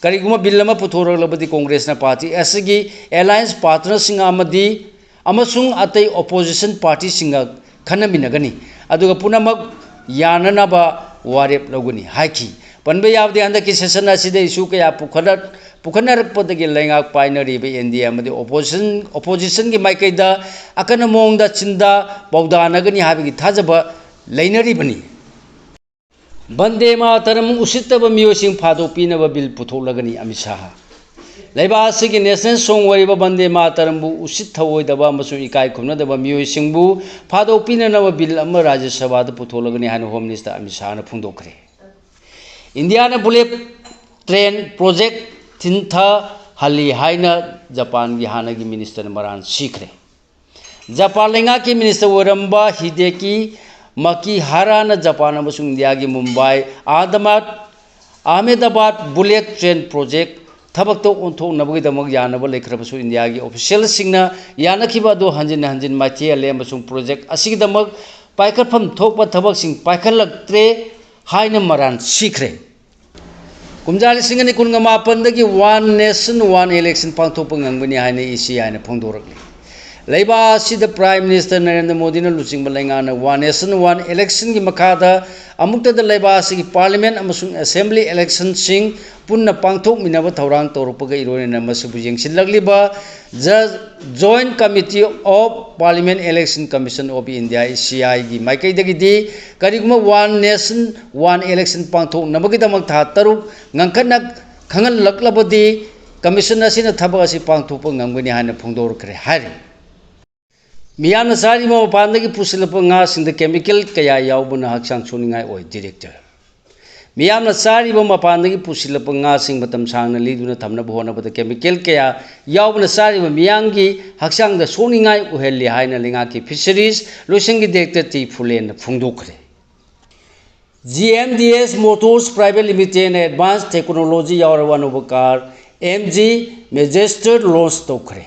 ꯀꯔꯤꯒꯨꯝꯕ bill ꯑꯃ ꯄꯨꯊꯣꯔꯛꯂꯕꯗꯤ Congressꯅ party ꯑꯁꯤꯒꯤ alliance partnerꯁꯤꯡ ꯑꯃꯗꯤ ꯑꯃꯁꯨꯡ ꯑꯇꯩ opposition partyꯁꯤꯡꯒ ꯈꯟꯅꯃꯤꯟꯅꯒꯅꯤ, ꯑꯗꯨꯒ ꯄꯨꯝꯅꯃꯛ ꯌꯥꯅꯅꯕ ꯋꯥꯔꯦꯞ ꯂꯧꯒꯅꯤ ꯍꯥꯏꯈꯤ꯫ ꯄꯟꯕ ꯌꯥꯕꯗꯤ ꯍꯟꯗꯛꯀꯤ session ꯑꯁꯤꯗ issue ꯀꯌꯥ ꯄꯨꯈꯠꯂ-, ꯄꯨꯈꯠꯅꯔꯛꯄꯗꯒꯤ ꯂꯩꯉꯥꯛ ꯄꯥꯏꯅꯔꯤꯕ N D A ꯑꯃꯗꯤ opposition, oppositionꯒꯤ ꯃꯥꯏꯀꯩꯗ ꯑꯀꯟꯕ ꯃꯑꯣꯡꯗ ꯆꯤꯟꯗ ꯄꯥꯎꯗꯥꯅꯒꯅꯤ ꯍꯥꯏꯕꯒꯤ ꯊꯥꯖꯕ ꯂꯩꯅꯔꯤꯕꯅꯤ꯫ ꯕꯟꯗꯦ ꯃꯥꯇꯔꯝ ꯎꯁꯤꯠꯇꯕ ꯃꯤꯑꯣꯏꯁꯤꯡ ꯐꯥꯗꯣꯛꯄꯤꯅꯕ bill ꯄꯨꯊꯣꯛꯂꯒꯅꯤ ꯑꯃꯤꯠ ꯁꯥꯍ꯫ ꯂꯩꯕꯥꯛ ꯑꯁꯤꯒꯤ ꯅꯦꯁꯅꯦꯜ ꯁꯣꯡ ꯑꯣꯏꯔꯤꯕ ꯕꯟꯗꯦ ꯃꯥꯇꯔꯝꯕꯨ ꯎꯁꯤꯠ ꯊꯑꯣꯏꯗꯕ ꯑꯃꯁꯨꯡ ꯏꯀꯥꯏ ꯈꯨꯝꯅꯗꯕ ꯃꯤꯑꯣꯏꯁꯤꯡꯕꯨ ꯐꯥꯗꯣꯛ ꯄꯤꯅꯅꯕ ꯕꯤꯜ ꯑꯃ ꯔꯥꯖ꯭ꯌ ꯁꯚꯥꯗ ꯄꯨꯊꯣꯛꯂꯒꯅꯤ ꯍꯥꯏꯅ ꯍꯣꯝ ꯃꯤꯅꯤꯁꯇꯔ ꯑꯃꯤꯠ ꯁꯥꯍꯅ ꯐꯣꯡꯗꯣꯛꯈ꯭ꯔꯦ꯫ ꯏꯟꯗꯤꯌꯥꯅ ꯕꯨꯂꯦꯠ ꯇ꯭ꯔꯦꯟ ꯄ꯭ꯔꯣꯖꯦꯛ ꯊꯤꯟꯊꯍꯜꯂꯤ ꯍꯥꯏꯅ ꯖꯄꯥꯟꯒꯤ ꯍꯥꯟꯅꯒꯤ ꯃꯤꯅꯤꯁꯇꯔꯅ ꯃꯔꯥꯜ ꯁꯤꯈ꯭ꯔꯦ꯫ ꯖꯄꯥꯟ ꯂꯩꯉꯥꯛꯀꯤ ꯃꯤꯅꯤꯁꯇꯔ ꯑꯣꯏꯔꯝꯕ ꯍꯤꯗꯦꯀꯤ ꯃꯀꯤꯍꯥꯔꯥꯅ ꯖꯄꯥꯟ ꯑꯃꯁꯨꯡ ꯏꯟꯗꯤꯌꯥꯒꯤ Mumbai Ahmedabad Ahmedabad bullet train project ꯊꯕꯛꯇ ꯑꯣꯟꯊꯣꯛꯅꯕꯒꯤꯗꯃꯛ ꯌꯥꯅꯕ ꯂꯩꯈ꯭ꯔꯕꯁꯨ, ꯏꯟꯗꯤꯌꯥꯒꯤ ꯑꯣꯐꯤꯁꯤꯌꯦꯜꯁꯤꯡꯅ ꯌꯥꯅꯈꯤꯕ ꯑꯗꯨ ꯍꯟꯖꯤꯟ ꯍꯟꯖꯤꯟ ꯃꯥꯏꯊꯤꯍꯜꯂꯦ ꯑꯃꯁꯨꯡ ꯄ꯭ꯔꯣꯖꯦꯛ ꯑꯁꯤꯒꯤꯗꯃꯛ ꯄꯥꯏꯈꯠꯐꯝ ꯊꯣꯛꯄ ꯊꯕꯛꯁꯤꯡ ꯄꯥꯏꯈꯠꯂꯛꯇ꯭ꯔꯦ ꯍꯥꯏꯅ ꯃꯔꯥꯜ ꯁꯤꯈ꯭ꯔꯦ꯫ ꯀꯨꯝꯖꯥ ꯂꯤꯁꯤꯡ ꯑꯅꯤ ꯀꯨꯟꯒ ꯃꯥꯄꯟꯗꯒꯤ One Nation One Election ꯄꯥꯡꯊꯣꯛꯄ ꯉꯝꯒꯅꯤ ꯍꯥꯏꯅ ꯏ ꯁꯤ ꯑꯥꯏꯅ ꯐꯣꯡꯗꯣꯔꯛꯂꯤ꯫ ꯂꯩꯕꯥꯛ ꯑꯁꯤꯗ ꯄ꯭ꯔꯥꯏꯝ ꯃꯤꯅꯤꯁꯇꯔ ꯅꯔꯦꯟꯗ꯭ꯔ ꯃꯣꯗꯤꯅ ꯂꯨꯆꯤꯡꯕ ꯂꯩꯉꯥꯛꯅ One Nation One Election ꯒꯤ ꯃꯈꯥꯗ ꯑꯃꯨꯛꯇꯗ ꯂꯩꯕꯥꯛ ꯑꯁꯤꯒꯤ ꯄꯥꯔꯂꯤꯌꯥꯃꯦꯟ ꯑꯃꯁꯨꯡ ꯑꯦꯁꯦꯝꯕ꯭ꯂꯤ ꯏꯂꯦꯛꯁꯟꯁꯤꯡ ꯄꯨꯟꯅ ꯄꯥꯡꯊꯣꯛꯃꯤꯟꯅꯕ ꯊꯧꯔꯥꯡ ꯇꯧꯔꯛꯄꯒ ꯏꯔꯣꯏꯅꯅ ꯃꯁꯤꯕꯨ ꯌꯦꯡꯁꯤꯜꯂꯛꯂꯤꯕ ꯖ-, Joint Committee of Parliament Election Commission of India, E ꯁꯤ ꯑꯥꯏꯒꯤ ꯃꯥꯏꯀꯩꯗꯒꯤꯗꯤ ꯀꯔꯤꯒꯨꯝꯕ One Nation One Election ꯄꯥꯡꯊꯣꯛꯅꯕꯒꯤꯗꯃꯛ ꯊꯥ ꯇꯔꯨꯛ ꯉꯟꯈꯠꯅ ꯈꯪꯍꯜꯂꯛꯂꯕꯗꯤ ꯀꯃꯤꯁꯟ ꯑꯁꯤꯅ ꯊꯕꯛ ꯑꯁꯤ ꯄꯥꯡꯊꯣꯛꯄ ꯉꯝꯒꯅꯤ ꯍꯥꯏꯅ ꯐꯣꯡꯗꯣꯔꯛꯈ꯭ꯔꯦ ꯍꯥꯏꯔꯤ꯫ ꯃꯤꯌꯥꯝꯅ ꯆꯥꯔꯤꯕ ꯃꯄꯥꯟꯗꯒꯤ ꯄꯨꯁꯤꯜꯂꯛꯄ ꯉꯥꯁꯤꯡꯗ ꯀꯦꯃꯤꯀꯦꯜ ꯀꯌꯥ ꯌꯥꯎꯕꯅ ꯍꯛꯆꯥꯡ ꯁꯣꯛꯅꯤꯡꯉꯥꯏ ꯑꯣꯏ꯫ ꯗꯤꯔꯦꯛꯇꯔ꯫ ꯃꯤꯌꯥꯝꯅ ꯆꯥꯔꯤꯕ ꯃꯄꯥꯟꯗꯒꯤ ꯄꯨꯁꯤꯜꯂꯛꯄ ꯉꯥꯁꯤꯡ ꯃꯇꯝ ꯁꯥꯡꯅ ꯂꯤꯗꯨꯅ ꯊꯝꯅꯕ ꯍꯣꯠꯅꯕꯗ ꯀꯦꯃꯤꯀꯦꯜ ꯀꯌꯥ ꯌꯥꯎꯕꯅ ꯆꯥꯔꯤꯕ ꯃꯤꯌꯥꯝꯒꯤ ꯍꯛꯆꯥꯡꯗ ꯁꯣꯛꯅꯤꯡꯉꯥꯏ ꯑꯣꯏꯍꯜꯂꯤ ꯍꯥꯏꯅ ꯂꯩꯉꯥꯛꯀꯤ ꯐꯤꯁꯔꯤꯁ ꯂꯣꯏꯁꯪꯒꯤ ꯗꯤꯔꯦꯛꯇꯔ ꯇꯤ ꯐꯨꯂꯦꯟꯅ ꯐꯣꯡꯗꯣꯛꯈ꯭ꯔꯦ꯫ G M D S motors private ꯂꯤꯃꯤꯇꯦꯗꯅ ꯑꯦꯗꯚꯥꯟꯁ ꯇꯦꯛꯅꯣꯂꯣꯖꯤ ꯌꯥꯎꯔꯕ ꯑꯅꯧꯕ car M G Majestor launch ꯇꯧꯈ꯭ꯔꯦ꯫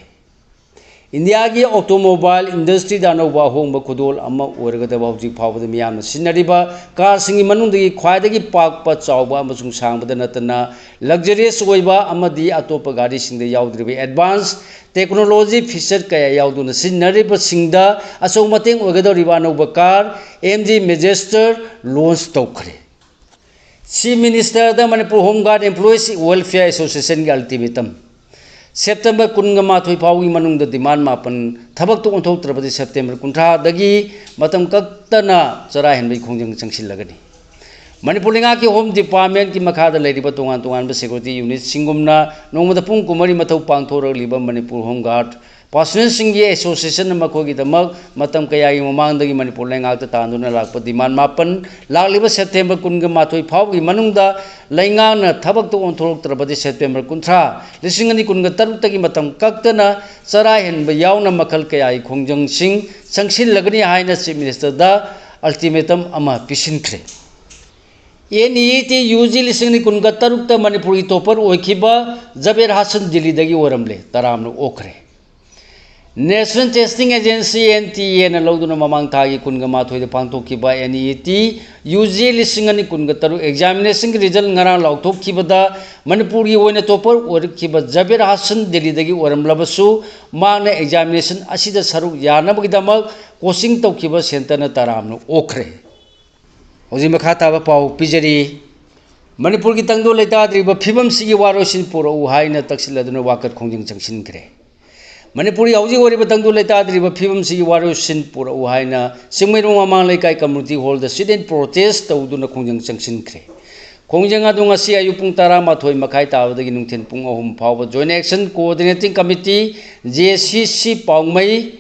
ꯏꯟꯗꯤꯌꯥꯒꯤ ꯑꯣꯇꯣꯃꯣꯕꯥꯏꯜ ꯏꯟꯗꯁꯇ꯭ꯔꯤꯗ ꯑꯅꯧꯕ ꯑꯍꯣꯡꯕ ꯈꯨꯗꯣꯜ ꯑꯃ ꯑꯣꯏꯔꯒꯗꯕ ꯍꯧꯖꯤꯛ ꯐꯥꯎꯕꯗ ꯃꯤꯌꯥꯝꯅ ꯁꯤꯖꯤꯟꯅꯔꯤꯕ ꯀꯥꯔꯁꯤꯡꯒꯤ ꯃꯅꯨꯡꯗꯒꯤ ꯈ꯭ꯋꯥꯏꯗꯒꯤ ꯄꯥꯛꯄ, ꯆꯥꯎꯕ ꯑꯃꯁꯨꯡ ꯁꯥꯡꯕꯗ ꯅꯠꯇꯅ ꯂꯛꯖꯔꯤꯌꯁ ꯑꯣꯏꯕ ꯑꯃꯗꯤ ꯑꯇꯣꯞꯄ ꯒꯥꯔꯤꯁꯤꯡꯗ ꯌꯥꯎꯗ꯭ꯔꯤꯕ ꯑꯦꯗꯚꯥꯟꯁ ꯇꯦꯛꯅꯣꯂꯣꯖꯤ ꯐꯤꯆꯔ ꯀꯌꯥ ꯌꯥꯎꯗꯨꯅ ꯁꯤꯖꯤꯟꯅꯔꯤꯕꯁꯤꯡꯗ ꯑꯆꯧꯕ ꯃꯇꯦꯡ ꯑꯣꯏꯒꯗꯧꯔꯤꯕ ꯑꯅꯧꯕ car M G Majestor launch ꯇꯧꯈ꯭ꯔꯦ꯫ ꯆꯤꯐ ꯃꯤꯅꯤꯁꯇꯔꯗ Manipur home guard employees welfare ꯑꯦꯁꯣꯁꯤꯌꯦꯁꯟꯒꯤ ꯑꯜꯇꯤꯃꯦꯇꯝ꯫ ꯁꯦꯞꯇꯦꯝꯕꯔ ꯀꯨꯟꯒ ꯃꯥꯊꯣꯏ ꯐꯥꯎꯒꯤ ꯃꯅꯨꯡꯗ ꯗꯤꯃꯥꯟ ꯃꯥꯄꯟ ꯊꯕꯛꯇ ꯑꯣꯟꯊꯣꯛꯇ꯭ꯔꯕꯗꯤ ꯁꯦꯞꯇꯦꯝꯕꯔ ꯀꯨꯟꯊ꯭ꯔꯥꯗꯒꯤ ꯃꯇꯝ ꯀꯛꯇꯅ ꯆꯔꯥ ꯍꯦꯟꯕꯒꯤ ꯈꯣꯡꯖꯪ ꯆꯪꯁꯤꯜꯂꯒꯅꯤ꯫ ꯃꯅꯤꯄꯨꯔ ꯂꯩꯉꯥꯛꯀꯤ Home Department ꯀꯤ ꯃꯈꯥꯗ ꯂꯩꯔꯤꯕ ꯇꯣꯉꯥꯟ ꯇꯣꯉꯥꯟꯕ security unit ꯁꯤꯡꯒꯨꯝꯅ ꯅꯣꯡꯃꯗ ꯄꯨꯡ ꯀꯨꯟꯃꯔꯤ ꯃꯊꯧ ꯄꯥꯡꯊꯣꯛꯂꯛꯂꯤꯕ ꯃꯅꯤꯄꯨꯔ Home Guard personnel ꯁꯤꯡꯒꯤ association ꯅ ꯃꯈꯣꯏꯒꯤꯗꯃꯛ ꯃꯇꯝ ꯀꯌꯥꯒꯤ ꯃꯃꯥꯡꯗꯒꯤ ꯃꯅꯤꯄꯨꯔ ꯂꯩꯉꯥꯛꯇ ꯇꯥꯟꯗꯨꯅ ꯂꯥꯛꯄ demand ꯃꯥꯄꯟ, ꯂꯥꯛꯂꯤꯕ September ꯀꯨꯟꯒ ꯃꯥꯊꯣꯏ ꯐꯥꯎꯕꯒꯤ ꯃꯅꯨꯡꯗ ꯂꯩꯉꯥꯛꯅ ꯊꯕꯛꯇ ꯑꯣꯟꯊꯣꯔꯛꯇ꯭ꯔꯕꯗꯤ September ꯀꯨꯟꯊ꯭ꯔꯥ, ꯂꯤꯁꯤꯡ ꯑꯅꯤ ꯀꯨꯟꯒ ꯇꯔꯨꯛꯇꯒꯤ ꯃꯇꯝ ꯀꯛꯇꯅ ꯆꯔꯥ ꯍꯦꯟꯕ ꯌꯥꯎꯅ ꯃꯈꯜ ꯀꯌꯥꯒꯤ ꯈꯣꯡꯖꯪꯁꯤꯡ ꯆꯪꯁꯤꯜꯂꯒꯅꯤ ꯍꯥꯏꯅ Chief Minister ꯗ ultimatum ꯑꯃ ꯄꯤꯁꯤꯟꯈ꯭ꯔꯦ꯫ NEET UG ꯂꯤꯁꯤꯡ ꯑꯅꯤ ꯀꯨꯟꯒ ꯇꯔꯨꯛꯇ ꯃꯅꯤꯄꯨꯔꯒꯤ topper ꯑꯣꯏꯈꯤꯕ ꯖꯕꯦꯔ ꯍꯥꯁꯟ ꯗꯤꯜꯂꯤꯗꯒꯤ ꯑꯣꯏꯔꯝꯂꯦ, ꯇꯔꯥꯝꯅ ꯑꯣꯛꯈ꯭ꯔꯦ꯫ National Testing Agency, NTA ꯅ ꯂꯧꯗꯨꯅ ꯃꯃꯥꯡ ꯊꯥꯒꯤ ꯀꯨꯟꯒ ꯃꯥꯊꯣꯏꯗ ꯄꯥꯡꯊꯣꯛꯈꯤꯕ NEET UG ꯂꯤꯁꯤꯡ ꯑꯅꯤ ꯀꯨꯟꯒ ꯇꯔꯨꯛ examination ꯒꯤ result ꯉꯔꯥꯡ ꯂꯥꯎꯊꯣꯛꯈꯤꯕꯗ ꯃꯅꯤꯄꯨꯔꯒꯤ ꯑꯣꯏꯅ topper ꯑꯣꯏꯔꯛꯈꯤꯕ ꯖꯕꯦꯔ ꯍꯥꯁꯟ ꯗꯤꯜꯂꯤꯗꯒꯤ ꯑꯣꯏꯔꯝꯂꯕꯁꯨ, ꯃꯍꯥꯛꯅ examination ꯑꯁꯤꯗ ꯁꯔꯨꯛ ꯌꯥꯅꯕꯒꯤꯗꯃꯛ coaching ꯇꯧꯈꯤꯕ centre ꯅ ꯇꯔꯥꯝꯅ ꯑꯣꯛꯈ꯭ꯔꯦ꯫ ꯍꯧꯖꯤꯛ ꯃꯈꯥ ꯇꯥꯕ ꯄꯥꯎ ꯄꯤꯖꯔꯤ꯫ ꯃꯅꯤꯄꯨꯔꯒꯤ ꯇꯪꯗꯨ ꯂꯩꯇꯥꯗ꯭ꯔꯤꯕ ꯐꯤꯕꯝꯁꯤꯒꯤ ꯋꯥꯔꯣꯏꯁꯤꯟ ꯄꯨꯔꯛꯎ ꯍꯥꯏꯅ ꯇꯛꯁꯤꯜꯂꯗꯨꯅ ꯋꯥꯀꯠ ꯈꯣꯡꯖꯪ ꯆꯪꯁꯤꯟꯈ꯭ꯔꯦ꯫ ꯃꯅꯤꯄꯨꯔꯒꯤ ꯍꯧꯖꯤꯛ ꯑꯣꯏꯔꯤꯕ ꯇꯪꯗꯨ ꯂꯩꯇꯥꯗ꯭ꯔꯤꯕ ꯐꯤꯕꯝꯁꯤꯒꯤ ꯋꯥꯔꯣꯏꯁꯤꯟ ꯄꯨꯔꯛꯎ ꯍꯥꯏꯅ ꯆꯤꯡꯃꯩꯔꯣꯡ ꯃꯃꯥꯡ ꯂꯩꯀꯥꯏ community hall ꯗ sit-in protest ꯇꯧꯗꯨꯅ ꯈꯣꯡꯖꯪ ꯆꯪꯁꯤꯟꯈ꯭ꯔꯦ꯫ ꯈꯣꯡꯖꯪ ꯑꯗꯨ ꯉꯁꯤ ꯑꯌꯨꯛ ꯄꯨꯡ ꯇꯔꯥꯃꯥꯊꯣꯏ ꯃꯈꯥꯏ ꯇꯥꯕꯗꯒꯤ ꯅꯨꯡꯊꯤꯜ ꯄꯨꯡ ꯑꯍꯨꯝ ꯐꯥꯎꯕ Joint Action Coordinating Committee, JACC, ꯄꯥꯎꯃꯩ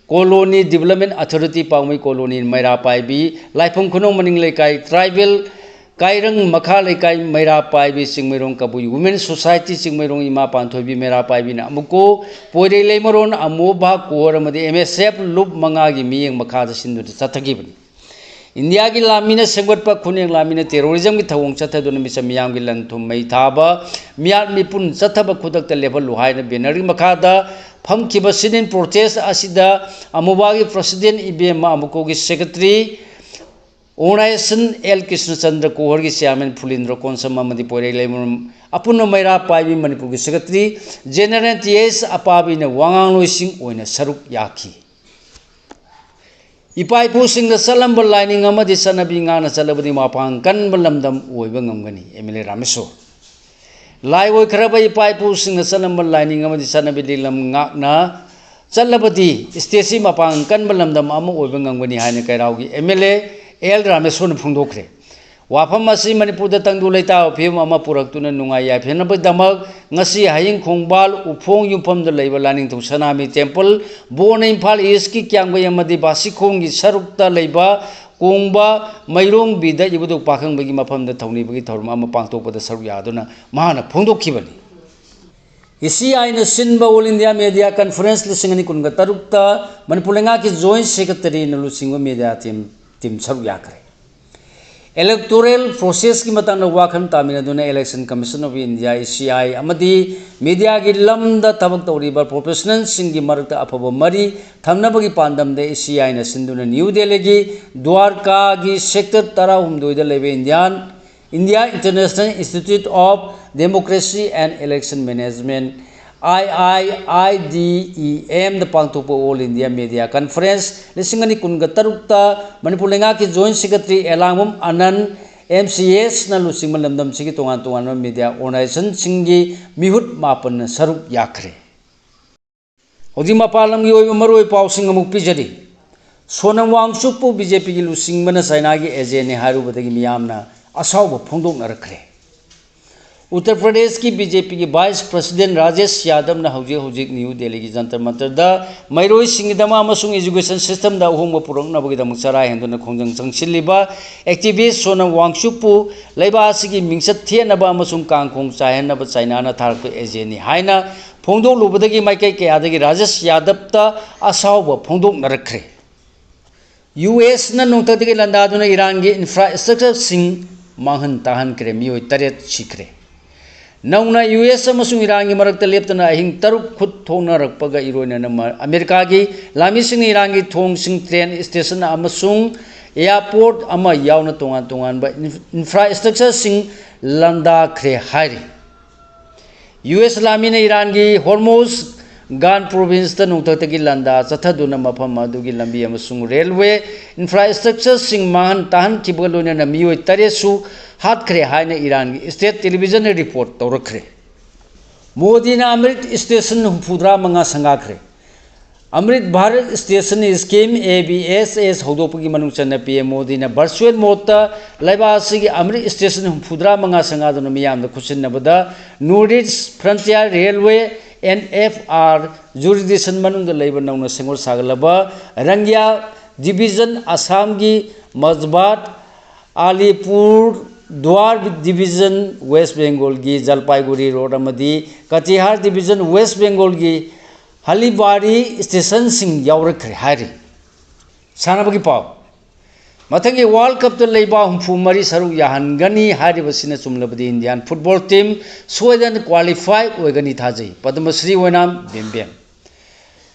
Colony Development Authority, ꯄꯥꯎꯃꯩ Colony, ꯃꯩꯔꯥ ꯄꯥꯏꯕꯤ, ꯂꯥꯏꯐꯝ ꯈꯨꯅꯧ ꯃꯅꯤꯡ ꯂꯩꯀꯥꯏ Tribal ꯀꯥꯏꯔꯪ ꯃꯈꯥ ꯂꯩꯀꯥꯏ ꯃꯩꯔꯥ ꯄꯥꯏꯕꯤ, ꯆꯤꯡꯃꯩꯔꯣꯡ ꯀꯕꯨꯏ Women Society ꯆꯤꯡꯃꯩꯔꯣꯡ, ꯏꯃꯥ ꯄꯥꯟꯊꯣꯏꯕꯤ ꯃꯩꯔꯥ ꯄꯥꯏꯕꯤꯅ ꯑꯃꯨꯛꯀꯣ, ꯄꯣꯏꯔꯩ ꯂꯩꯃꯔꯣꯟ ꯑꯃꯣꯕ ꯀꯣꯔ ꯑꯃꯗꯤ MSF ꯂꯨꯞ ꯃꯉꯥꯒꯤ ꯃꯤꯠꯌꯦꯡ ꯃꯈꯥꯗ ꯁꯤꯟꯗꯨꯅ ꯆꯠꯊꯈꯤꯕꯅꯤ꯫ ꯏꯟꯗꯤꯌꯥꯒꯤ ꯂꯥꯟꯃꯤꯅ ꯁꯦꯝꯒꯠꯄ ꯈꯨꯠꯅꯦꯛ ꯂꯥꯟꯃꯤꯅ terrorism ꯒꯤ ꯊꯧꯑꯣꯡ ꯆꯠꯊꯗꯨꯅ ꯃꯤꯆꯝ ꯃꯤꯌꯥꯝꯒꯤ ꯂꯟ ꯊꯨꯝ ꯃꯩ ꯊꯥꯕ, ꯃꯤꯍꯥꯠ ꯃꯤꯄꯨꯟ ꯆꯠꯊꯕ ꯈꯨꯗꯛꯇ ꯂꯦꯞꯍꯜꯂꯨ ꯍꯥꯏꯅ banner ꯒꯤ ꯃꯈꯥꯗ ꯐꯝꯈꯤꯕ sit-in protest ꯑꯁꯤꯗ ꯑꯃꯨꯕꯥꯒꯤ President ꯏꯕꯦꯝꯃ ꯑꯃꯨꯀꯣꯒꯤ Secretary Organization L ꯀ꯭ꯔꯤꯁꯅꯆꯟꯗ꯭ꯔ ꯀꯣꯍꯔꯒꯤ Chairman ꯐꯨꯂꯤꯟꯗ꯭ꯔ Konsam ꯑꯃꯗꯤ ꯄꯣꯏꯔꯩ ꯂꯩꯃꯔꯣꯝ ꯑꯄꯨꯟꯕ ꯃꯩꯔꯥ ꯄꯥꯏꯕꯤ ꯃꯅꯤꯄꯨꯔꯒꯤ Secretary General T S ꯑꯄꯥꯕꯤꯅ ꯋꯥꯉꯥꯡꯂꯣꯏꯁꯤꯡ ꯑꯣꯏꯅ ꯁꯔꯨꯛ ꯌꯥꯈꯤ꯫ ꯏꯄꯥ ꯏꯄꯨꯁꯤꯡꯅ ꯆꯠꯂꯝꯕ ꯂꯥꯏꯅꯤꯡ ꯑꯃꯗꯤ ꯆꯠꯅꯕꯤ ꯉꯥꯛꯅ ꯆꯠꯂꯕꯗꯤ ꯃꯄꯥꯡ ꯀꯟꯕ ꯂꯝꯗꯝ ꯑꯣꯏꯕ ꯉꯝꯒꯅꯤ, MLA ꯔꯥꯃꯦꯁꯣꯔ꯫ ꯂꯥꯏ ꯑꯣꯏꯈ꯭ꯔꯕ ꯏꯄꯥ ꯏꯄꯨꯁꯤꯡꯅ ꯆꯠꯂꯝꯕ ꯂꯥꯏꯅꯤꯡ ꯑꯃꯗꯤ ꯆꯠꯅꯕꯤ ꯂꯤꯂꯝ ꯉꯥꯛꯅ ꯆꯠꯂꯕꯗꯤ state ꯁꯤ ꯃꯄꯥꯡ ꯀꯟꯕ ꯂꯝꯗꯝ ꯑꯃ ꯑꯣꯏꯕ ꯉꯝꯒꯅꯤ ꯍꯥꯏꯅ ꯀꯩꯔꯥꯎꯒꯤ MLA L ꯔꯥꯃꯦꯁꯣꯔꯅ ꯐꯣꯡꯗꯣꯛꯈ꯭ꯔꯦ꯫ ꯋꯥꯐꯝ ꯑꯁꯤ ꯃꯅꯤꯄꯨꯔꯗ ꯇꯪꯗꯨ ꯂꯩꯇꯥꯕ ꯐꯤꯕꯝ ꯑꯃ ꯄꯨꯔꯛꯇꯨꯅ ꯅꯨꯡꯉꯥꯏ ꯌꯥꯏꯐꯅꯕꯒꯤꯗꯃꯛ ꯉꯁꯤ ꯍꯌꯤꯡ ꯈꯣꯡꯕꯥꯜ ꯎꯐꯣꯡ ꯌꯨꯝꯐꯝꯗ ꯂꯩꯕ ꯂꯥꯏꯅꯤꯡꯊꯧ ꯁꯅꯥꯃꯍꯤ ꯇꯦꯝꯄꯜ ꯕꯣꯔꯅ ꯏꯝꯐꯥꯜ ꯏꯁꯀꯤ ꯀ꯭ꯌꯥꯝꯒꯩ ꯑꯃꯗꯤ ꯕꯥꯁꯤꯈꯣꯡꯒꯤ ꯁꯔꯨꯛꯇ ꯂꯩꯕ ꯀꯣꯡꯕ ꯃꯩꯔꯣꯡꯕꯤꯗ ꯏꯕꯨꯙꯧ ꯄꯥꯈꯪꯕꯒꯤ ꯃꯐꯝꯗ ꯊꯧꯅꯤꯕꯒꯤ ꯊꯧꯔꯝ ꯑꯃ ꯄꯥꯡꯊꯣꯛꯄꯗ ꯁꯔꯨꯛ ꯌꯥꯗꯨꯅ ꯃꯍꯥꯛꯅ ꯐꯣꯡꯗꯣꯛꯈꯤꯕꯅꯤ꯫ ꯏ ꯁꯤ ꯑꯥꯏꯅ ꯁꯤꯟꯕ All India Media Conference ꯂꯤꯁꯤꯡ ꯑꯅꯤ ꯀꯨꯟꯒ ꯇꯔꯨꯛꯇ ꯃꯅꯤꯄꯨꯔ ꯂꯩꯉꯥꯛꯀꯤ Joint Secretaryꯅ ꯂꯨꯆꯤꯡꯕ media team, team ꯁꯔꯨꯛ ꯌꯥꯈ꯭ꯔꯦ꯫ Electoral processꯀꯤ ꯃꯇꯥꯡꯗ ꯋꯥꯈꯜ ꯇꯥꯃꯤꯟꯅꯗꯨꯅ Election Commission of India, E C I, ꯑꯃꯗꯤ mediaꯒꯤ ꯂꯝꯗ ꯊꯕꯛ ꯇꯧꯔꯤꯕ professionalꯁꯤꯡꯒꯤ ꯃꯔꯛꯇ ꯑꯐꯕ ꯃꯔꯤ ꯊꯝꯅꯕꯒꯤ ꯄꯥꯟꯗꯝꯗ ꯏ ꯁꯤ ꯑꯥꯏꯅ ꯁꯤꯟꯗꯨꯅ ꯅ꯭ꯌꯨ ꯗꯦꯜꯂꯤꯒꯤ ꯗ꯭ꯋꯥꯔꯀꯥꯒꯤ sector ꯇꯔꯥꯍꯨꯝꯗꯣꯏꯗ ꯂꯩꯕ Indian, India International Institute of Democracy and Election Management, I I I D E M ꯗ ꯄꯥꯡꯊꯣꯛꯄ All India Media Conference ꯂꯤꯁꯤꯡ ꯑꯅꯤ ꯀꯨꯟꯒ ꯇꯔꯨꯛꯇ ꯃꯅꯤꯄꯨꯔ ꯂꯩꯉꯥꯛꯀꯤ Joint Secretary ꯑꯦꯂꯥꯡꯕꯝ ꯑꯅꯟ, M C Sꯅ ꯂꯨꯆꯤꯡꯕ ꯂꯝꯗꯝꯁꯤꯒꯤ ꯇꯣꯉꯥꯟ ꯇꯣꯉꯥꯟꯕ media organizationꯁꯤꯡꯒꯤ ꯃꯤꯍꯨꯠ ꯃꯥꯄꯟꯅ ꯁꯔꯨꯛ ꯌꯥꯈ꯭ꯔꯦ꯫ ꯍꯧꯖꯤꯛ ꯃꯄꯥꯟ ꯂꯝꯒꯤ ꯑꯣꯏꯕ ꯃꯔꯨꯑꯣꯏꯕ ꯄꯥꯎꯁꯤꯡ ꯑꯃꯨꯛ ꯄꯤꯖꯔꯤ꯫ ꯁꯣꯅꯝ ꯋꯥꯡꯆꯨꯛꯄꯨ ꯕꯤ ꯖꯦ ꯄꯤꯒꯤ ꯂꯨꯆꯤꯡꯕꯅ ꯆꯥꯏꯅꯥꯒꯤ ꯑꯦꯖꯦꯟꯅꯤ ꯍꯥꯏꯔꯨꯕꯗꯒꯤ ꯃꯤꯌꯥꯝꯅ ꯑꯁꯥꯎꯕ ꯐꯣꯡꯗꯣꯛꯅꯔꯛꯈ꯭ꯔꯦ꯫ ꯎꯠꯇꯔ ꯄ꯭ꯔꯗꯦꯁꯀꯤ ꯕꯤ ꯖꯦ ꯄꯤꯒꯤ Vice President ꯔꯥꯖꯦꯁ ꯌꯥꯗꯕꯅ ꯍꯧꯖꯤꯛ ꯍꯧꯖꯤꯛ ꯅ꯭ꯌꯨ ꯗꯦꯜꯂꯤꯒꯤ ꯖꯟꯇꯔ ꯃꯟꯇꯔꯗ ꯃꯍꯩꯔꯣꯏꯁꯤꯡꯒꯤꯗꯃꯛ ꯑꯃꯁꯨꯡ education systemꯗ ꯑꯍꯣꯡꯕ ꯄꯨꯔꯛꯅꯕꯒꯤꯗꯃꯛ ꯆꯔꯥ ꯍꯦꯟꯗꯨꯅ ꯈꯣꯡꯖꯪ ꯆꯪꯁꯤꯜꯂꯤꯕ activist ꯁꯣꯅꯝ ꯋꯥꯡꯆꯨꯛꯄꯨ ꯂꯩꯕꯥꯛ ꯑꯁꯤꯒꯤ ꯃꯤꯡꯆꯠ ꯊꯦꯠꯅꯕ ꯑꯃꯁꯨꯡ ꯀꯥꯡꯈꯣꯡ ꯆꯥꯏꯍꯟꯅꯕ ꯆꯥꯏꯅꯥꯅ ꯊꯥꯔꯛꯄ ꯑꯦꯖꯦꯟꯅꯤ ꯍꯥꯏꯅ ꯐꯣꯡꯗꯣꯛꯂꯨꯕꯗꯒꯤ ꯃꯥꯏꯀꯩ ꯀꯌꯥꯗꯒꯤ ꯔꯥꯖꯦꯁ ꯌꯥꯗꯕꯇ ꯑꯁꯥꯎꯕ ꯐꯣꯡꯗꯣꯛꯅꯔꯛꯈ꯭ꯔꯦ꯫ ꯌꯨ ꯑꯦꯁꯅ ꯅꯣꯡꯊꯛꯇꯒꯤ ꯂꯥꯟꯗꯥꯗꯨꯅ ꯏꯔꯥꯟꯒꯤ infrastructureꯁꯤꯡ ꯃꯥꯡꯍꯟ ꯇꯥꯛꯍꯟꯈ꯭ꯔꯦ, ꯃꯤꯑꯣꯏ ꯇꯔꯦꯠ ꯁꯤꯈ꯭ꯔꯦ꯫ ꯅꯧꯅ ꯌꯨ ꯑꯦꯁ ꯑꯃꯁꯨꯡ ꯏꯔꯥꯟꯒꯤ ꯃꯔꯛꯇ ꯂꯦꯞꯇꯅ ꯑꯍꯤꯡ ꯇꯔꯨꯛ ꯈꯨꯠ ꯊꯣꯛꯅꯔꯛꯄꯒ ꯏꯔꯣꯏꯅꯅ ꯃ-, ꯑꯃꯦꯔꯤꯀꯥꯒꯤ ꯂꯥꯟꯃꯤꯁꯤꯡꯅ ꯏꯔꯥꯟꯒꯤ ꯊꯣꯡꯁꯤꯡ, train station ꯑꯃꯁꯨꯡ airport ꯑꯃ ꯌꯥꯎꯅ ꯇꯣꯉꯥꯟ ꯇꯣꯉꯥꯟꯕ ꯏꯟ-, infrastructureꯁꯤꯡ ꯂꯥꯟꯗꯥꯈ꯭ꯔꯦ ꯍꯥꯏꯔꯤ꯫ ꯌꯨ ꯑꯦꯁ ꯂꯥꯟꯃꯤꯅ ꯏꯔꯥꯟꯒꯤ ꯍꯣꯔꯃꯨꯖ ꯒꯥꯟ provinceꯇ ꯅꯣꯡꯊꯛꯇꯒꯤ ꯂꯥꯟꯗꯥ ꯆꯠꯊꯗꯨꯅ ꯃꯐꯝ ꯑꯗꯨꯒꯤ ꯂꯝꯕꯤ ꯑꯃꯁꯨꯡ railway infrastructureꯁꯤꯡ ꯃꯥꯡꯍꯟ ꯇꯥꯍꯟꯈꯤꯕꯒ ꯂꯣꯏꯅꯅ ꯃꯤꯑꯣꯏ ꯇꯔꯦꯠꯁꯨ ꯍꯥꯠꯈ꯭ꯔꯦ ꯍꯥꯏꯅ ꯏꯔꯥꯟꯒꯤ state televisionꯅ report ꯇꯧꯔꯛꯈ꯭ꯔꯦ꯫ ꯃꯣꯗꯤꯅ ꯑꯃ꯭ꯔꯤꯠ station ꯍꯨꯝꯐꯨꯇꯔꯥ ꯃꯉꯥ ꯁꯪꯒꯥꯈ꯭ꯔꯦ꯫ Amrit Bharat station scheme, A V S S, ꯍꯧꯗꯣꯛꯄꯒꯤ ꯃꯅꯨꯡ ꯆꯟꯅ ꯄꯤ ꯑꯦꯝ ꯃꯣꯗꯤꯅ ꯚꯔꯆꯨꯋꯦꯜ ꯃꯣꯗꯇ ꯂꯩꯕꯥꯛ ꯑꯁꯤꯒꯤ ꯑꯃ꯭ꯔꯤꯠ ꯁ꯭ꯇꯦꯁꯟ ꯍꯨꯝꯐꯨꯇꯔꯥ ꯃꯉꯥ ꯁꯪꯒꯥꯗꯨꯅ ꯃꯤꯌꯥꯝꯗ ꯈꯨꯠꯁꯤꯟꯅꯕꯗ north east frontier railway, N F R, jurisdiction ꯃꯅꯨꯡꯗ ꯂꯩꯕ ꯅꯧꯅ ꯁꯦꯝꯒꯠ ꯁꯥꯒꯠꯂꯕ ꯔꯪꯒꯤꯌꯥ ꯗꯤꯕꯤꯖꯟ, ꯑꯁꯥꯝꯒꯤ ꯃꯖꯕꯥꯠ, ꯑꯂꯤꯄꯨꯔ ꯗꯨꯋꯥꯔ ꯗꯤꯕꯤꯖꯟ, ꯋꯦꯁ ꯕꯦꯡꯒꯣꯜꯒꯤ ꯖꯜꯄꯥꯏꯒꯨꯔꯤ ꯔꯣꯗ ꯑꯃꯗꯤ ꯀꯇꯤꯍꯥꯔ ꯗꯤꯕꯤꯖꯟ, ꯋꯦꯁ ꯕꯦꯡꯒꯣꯜꯒꯤ ꯍꯂꯤꯕꯥꯔꯤ ꯁ꯭ꯇꯦꯁꯟꯁꯤꯡ ꯌꯥꯎꯔꯛꯈ꯭ꯔꯦ ꯍꯥꯏꯔꯤ꯫ ꯁꯥꯟꯅꯕꯒꯤ ꯄꯥꯎ꯫ ꯃꯊꯪꯒꯤ ꯋꯥꯔꯜ ꯀꯞꯇ ꯂꯩꯕꯥꯛ ꯍꯨꯝꯐꯨ ꯃꯔꯤ ꯁꯔꯨꯛ ꯌꯥꯍꯟꯒꯅꯤ ꯍꯥꯏꯔꯤꯕꯁꯤꯅ ꯆꯨꯝꯂꯕꯗꯤ ꯏꯟꯗꯤꯌꯥꯟ ꯐꯨꯠꯕꯣꯜ ꯇꯤꯝ ꯁꯣꯏꯗꯅ ꯀ꯭ꯋꯥꯂꯤꯐꯥꯏ ꯑꯣꯏꯒꯅꯤ ꯊꯥꯖꯩ꯫ ꯄꯗꯃꯁ꯭ꯔꯤ ꯑꯣꯏꯅꯥꯝ ꯕꯦꯝꯕꯦꯝ꯫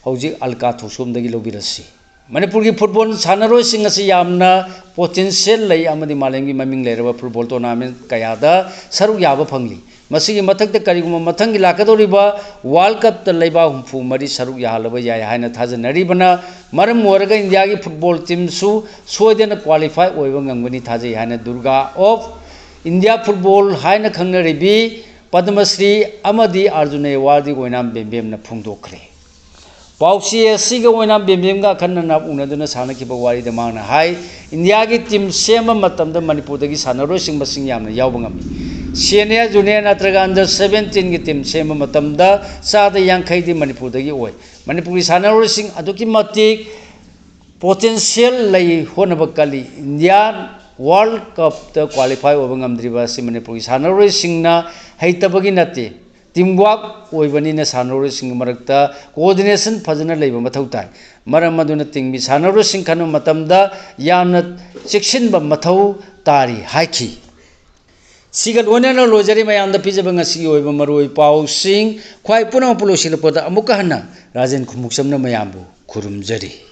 ꯍꯧꯖꯤꯛ ꯑꯜꯀꯥ ꯊꯣꯛꯁꯣꯝꯗꯒꯤ ꯂꯧꯕꯤꯔꯁꯤ꯫ ꯃꯅꯤꯄꯨꯔꯒꯤ ꯐꯨꯠꯕꯣꯜ ꯁꯥꯟꯅꯔꯣꯏꯁꯤꯡ ꯑꯁꯤ ꯌꯥꯝꯅ ꯄꯣꯇꯦꯟꯁꯤꯌꯦꯜ ꯂꯩ ꯑꯃꯗꯤ ꯃꯥꯂꯦꯝꯒꯤ ꯃꯃꯤꯡ ꯂꯩꯔꯕ ꯐꯨꯠꯕꯣꯜ ꯇꯣꯔꯅꯥꯃꯦꯟ ꯀꯌꯥꯗ ꯁꯔꯨꯛ ꯌꯥꯕ ꯐꯪꯂꯤ꯫ ꯃꯁꯤꯒꯤ ꯃꯊꯛꯇ ꯀꯔꯤꯒꯨꯝꯕ ꯃꯊꯪꯒꯤ ꯂꯥꯛꯀꯗꯧꯔꯤꯕ ꯋꯥꯔꯜ ꯀꯞꯇ ꯂꯩꯕꯥꯛ ꯍꯨꯝꯐꯨ ꯃꯔꯤ ꯁꯔꯨꯛ ꯌꯥꯍꯜꯂꯕ ꯌꯥꯏ ꯍꯥꯏꯅ ꯊꯥꯖꯅꯔꯤꯕꯅ ꯃꯔꯝ ꯑꯣꯏꯔꯒ ꯏꯟꯗꯤꯌꯥꯒꯤ ꯐꯨꯠꯕꯣꯜ ꯇꯤꯝꯁꯨ ꯁꯣꯏꯗꯅ ꯀ꯭ꯋꯥꯂꯤꯐꯥꯏ ꯑꯣꯏꯕ ꯉꯝꯒꯅꯤ ꯊꯥꯖꯩ ꯍꯥꯏꯅ ꯗꯨꯔꯒꯥ ꯑꯣꯐ ꯏꯟꯗꯤꯌꯥ ꯐꯨꯠꯕꯣꯜ ꯍꯥꯏꯅ ꯈꯪꯅꯔꯤꯕꯤ ꯄꯗꯃꯁ꯭ꯔꯤ ꯑꯃꯗꯤ ꯑꯥꯔꯖꯨꯟ ꯑꯦꯋꯥꯔꯗꯤ ꯑꯣꯏꯅꯥꯝ ꯕꯦꯝꯕꯦꯝꯅ ꯐꯣꯡꯗꯣꯛꯈ꯭ꯔꯦ꯫ ꯄꯥꯎꯆꯦ ꯑꯁꯤꯒ ꯑꯣꯏꯅꯥꯝ ꯕꯦꯝꯕꯦꯝꯒ ꯑꯈꯟꯅꯅ ꯎꯅꯗꯨꯅ ꯁꯥꯟꯅꯈꯤꯕ ꯋꯥꯔꯤꯗ ꯃꯍꯥꯛꯅ ꯍꯥꯏ, ꯏꯟꯗꯤꯌꯥꯒꯤ ꯇꯤꯝ ꯁꯦꯝꯕ ꯃꯇꯝꯗ ꯃꯅꯤꯄꯨꯔꯗꯒꯤ ꯁꯥꯟꯅꯔꯣꯏꯁꯤꯡ ꯃꯁꯤꯡ ꯌꯥꯝꯅ ꯌꯥꯎꯕ ꯉꯝꯃꯤ꯫ ꯁꯦꯅꯤꯌꯔ, ꯖꯨꯅꯤꯌꯔ ꯅꯠꯇ꯭ꯔꯒ ꯑꯟꯗꯔ ꯁꯕꯦꯟꯇꯤꯟꯒꯤ ꯇꯤꯝ ꯁꯦꯝꯕ ꯃꯇꯝꯗ ꯆꯥꯗ ꯌꯥꯡꯈꯩꯗꯤ ꯃꯅꯤꯄꯨꯔꯗꯒꯤ ꯑꯣꯏ꯫ ꯃꯅꯤꯄꯨꯔꯒꯤ ꯁꯥꯟꯅꯔꯣꯏꯁꯤꯡ ꯑꯗꯨꯛꯀꯤ ꯃꯇꯤꯛ ꯄꯣꯇꯦꯟꯁꯤꯌꯦꯜ ꯂꯩ, ꯍꯣꯠꯅꯕ ꯀꯜꯂꯤ꯫ ꯏꯟꯗꯤꯌꯥꯟ ꯋꯥꯔꯜ ꯀꯞꯇ ꯀ꯭ꯋꯥꯂꯤꯐꯥꯏ ꯑꯣꯏꯕ ꯉꯝꯗ꯭ꯔꯤꯕ ꯑꯁꯤ ꯃꯅꯤꯄꯨꯔꯒꯤ ꯁꯥꯟꯅꯔꯣꯏꯁꯤꯡꯅ ꯍꯩꯇꯕꯒꯤ ꯅꯠꯇꯦ, ꯇꯤꯝ ꯋꯥꯔꯛ ꯑꯣꯏꯕꯅꯤꯅ ꯁꯥꯟꯅꯔꯣꯏꯁꯤꯡꯒꯤ ꯃꯔꯛꯇ ꯀꯣꯑꯣꯔꯗꯤꯅꯦꯁꯟ ꯐꯖꯅ ꯂꯩꯕ ꯃꯊꯧ ꯇꯥꯏ꯫ ꯃꯔꯝ ꯑꯗꯨꯅ ꯇꯤꯝꯒꯤ ꯁꯥꯟꯅꯔꯣꯏꯁꯤꯡ ꯈꯟꯕ ꯃꯇꯝꯗ ꯌꯥꯝꯅ ꯆꯦꯛꯁꯤꯟꯕ ꯃꯊꯧ ꯇꯥꯔꯤ ꯍꯥꯏꯈꯤ꯫ ꯁꯤꯒ ꯂꯣꯏꯅꯅ ꯂꯣꯏꯖꯔꯦ ꯃꯌꯥꯝꯗ ꯄꯤꯖꯕ ꯉꯁꯤꯒꯤ ꯑꯣꯏꯕ ꯃꯔꯨꯑꯣꯏꯕ ꯄꯥꯎꯁꯤꯡ꯫ ꯈ꯭ꯋꯥꯏ ꯄꯨꯝꯅꯃꯛꯄꯨ ꯂꯣꯏꯁꯤꯜꯂꯛꯄꯗ ꯑꯃꯨꯛꯀ ꯍꯟꯅ ꯔꯥꯖꯦꯟ ꯈꯨꯃꯨꯛꯆꯝꯅ ꯃꯌꯥꯝꯕꯨ ꯈꯨꯔꯨꯝꯖꯔꯤ꯫